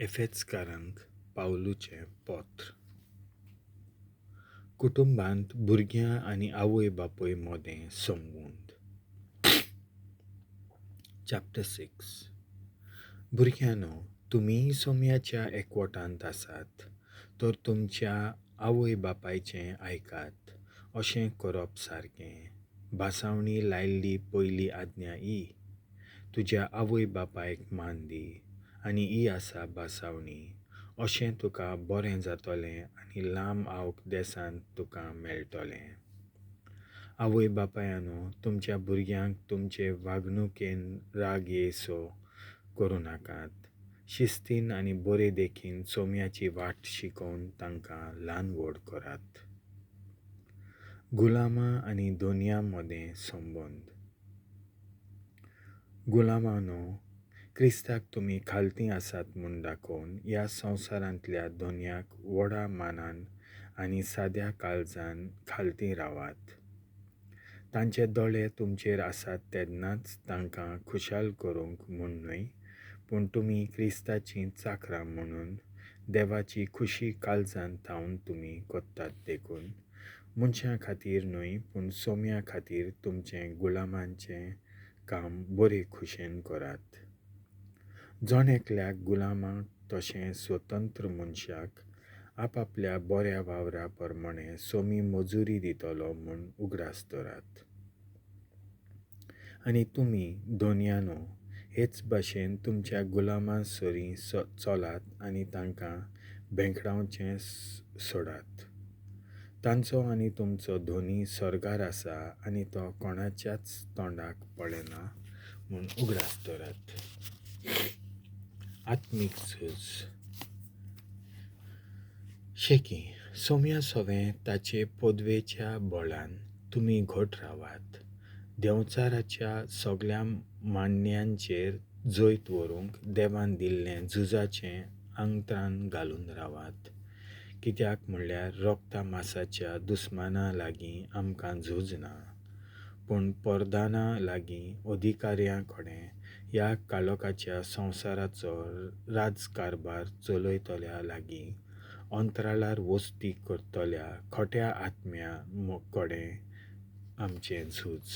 एफेजकारांक पावलूचें पत्र. कुटुंबांत भुरग्यां आनी आवय बापूय मदें संबंद. चॅप्टर 6. भुरग्यांनो, तुमीय सोम्याच्या एकवटांत आसात तर तुमच्या आवय बापायचें आयकात. अशें करप सारकें. भासावणी लायिल्ली पयली आज्ञा ही, तुज्या आवय बापायक मान दी, आनी ही आसा भासावणी. अशें तुका बरें जातलें आनी लांब आवक देसांत तुका मेळटलें. आवय बापायानो, तुमच्या भुरग्यांक तुमचे वागणुकेन राग येयसो करूं नाकात. शिस्तीन आनी बरे देखीन सोम्याची वाट शिकोवन तांकां ल्हान व्हड करात. गुलामां आनी दोनयां मदें संबंद. गुलामानो, क्रिस्ताक तुमी खालती आसात म्हूण दाखोवन ह्या संवसारांतल्या दोनयाक व्हडा मानान आनी साद्या काळजान खालती रावात. तांचे दोळे तुमचेर आसात तेन्नाच तांकां खुशाल करूंक म्हूण न्हय, पूण तुमी क्रिस्ताचीं चाकरां म्हणून देवाची खुशी काळजांत थावन तुमी करतात देखून मनशां खातीर न्हय पूण सोम्या खातीर तुमचें गुलामांचें काम बरे खुशेन करात. जण एकल्याक गुलामाक तशें स्वतंत्र मनशाक आपापल्या बऱ्या वावरा प्रमाणें सोमी मजुरी दितलो म्हूण उगडास दवरात. आनी तुमी दोनयानो, हेच भाशेन तुमच्या गुलामां सरीं चलात आनी तांकां भेंकडावचें सोडात. तांचो आनी तुमचो धनी सर्गार आसा आनी तो कोणाच्याच तोंडाक पळयना म्हूण उगडास दवरात. आत्मीक झूज. शेकी सोम्या सवें ताचे पदवेच्या बळान तुमी घट रावात. देंवचाराच्या सगळ्या मान्यांचेर जैत व्हरूंक देवान दिल्लें झुजाचें आंगत्रान घालून रावात. कित्याक म्हणल्यार रोगता मासाच्या दुस्माना लागीं आमकां झूज ना, पूण परदाना लागीं, अधिकाऱ्यां कडेन, ह्या काळोखाच्या संवसाराचो राजकारभार चलयतल्या लागीं, अंतराळार वस्ती करतल्या खोट्या आत्म्या कडेन आमचें झूज.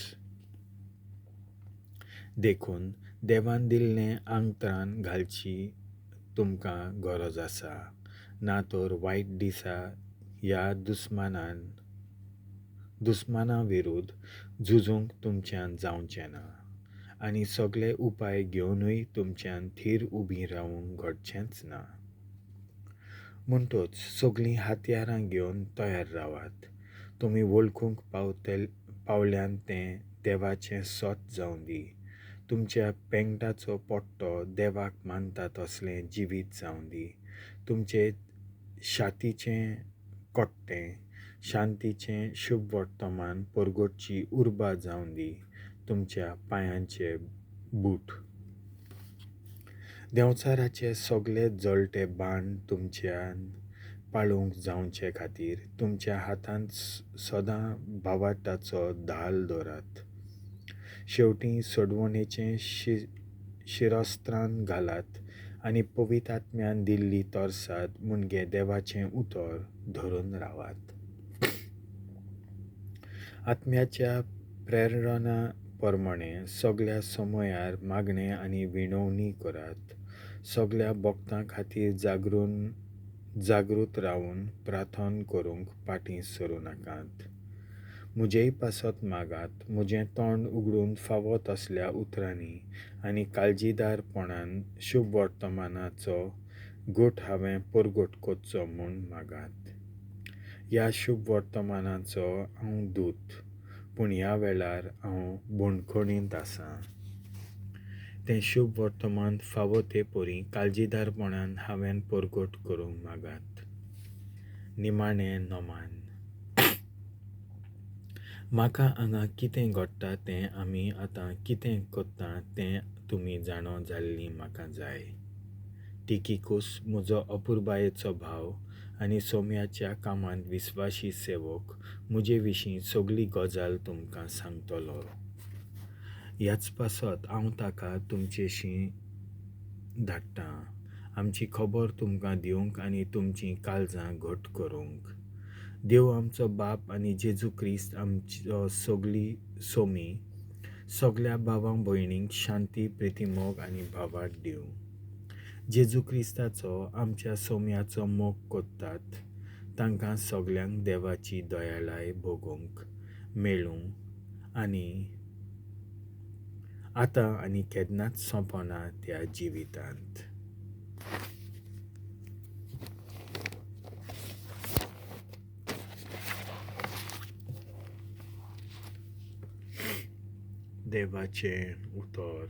देखून देवान दिल्लें आंगत्रान घालची तुमकां गरज आसा, ना तर वायट दिसा ह्या दुस्माना विरुद्ध झुजूंक तुमच्यान जावचें ना, आनी सगळे उपाय घेवनूय तुमच्यान थीर उबीं रावूंक घडचेंच ना. म्हणटच सगळीं हत्यारां घेवन तयार रावात. तुमी वळखूंक पावल्यान तें देवाचें सत जावं दी. तुमच्या पेंगटाचो पट्टो देवाक मानता तसलें जिवीत जावं दी. तुमचे शातीचें कोट्टें शांतीचें शुभ वर्तमान परगटची उर्बा जावं दी तुमच्या पांयांचे बूट. देंवचाराचे सगळे जळटे बाण तुमच्यान पाळूंक जावचे खातीर तुमच्या हातांत सदां भावार्ताचो धाल दवरात. शेवटीं सोडवणेचें शिरस्त्रान घालात आनी पवित्र आत्म्यान दिल्ली तरसाद मुणगे देवाचें उतर धरून रावात. आत्म्याच्या प्रेरणा प्रमाणें सगळ्या समयार मागणें आनी विनवणी करात. सगळ्या भक्तां खातीर जागृत रावन प्रार्थना करूंक फाटीं सरूं नाकात. म्हजेय पासत मागात, म्हजें तोंड उगडून फावो तसल्या उतरांनी आनी काळजीदारपणान शुभ वर्तमानाचो गूट हांवें परगट करचो म्हूण मागात. ह्या शुभ वर्तमानाचो हांव दूत, पूण ह्या वेळार हांव बंदखणींत आसां. तें शुभ वर्तमान फावो ते परी काळजीदारपणान हांवें परगट करूंक मागात. निमाणें नमान. म्हाका हांगा कितें घडटा तें आमी आतां कितें करता तें तुमी जाणो जाल्लीं म्हाका जाय. टिकिकूस म्हजो अपुरबायेचो भाव आनी सोम्याच्या कामांत विस्वाशी सेवक म्हजे विशीं सगळी गजाल तुमकां सांगतलो. ह्याच पासत हांव ताका तुमचेशी धाडटां आमची खबर तुमकां दिवंक आनी तुमचीं काळजां घट करूंक. देव आमचो बाप आनी जेजू क्रिस्त आमचो सगळी सोमी सगळ्या भावां भयणींक शांती, प्रिती, मोग आनी भावार्थ दिवं. जेजू क्रिस्ताचो आमच्या सोम्याचो मोग कोत्तात तांकां सगल्यांक देवाची दयाळाय भोगूंक मेळूं आनी आतां आनी केन्नाच सोंपना त्या जिवितांत. देवाचें उतर.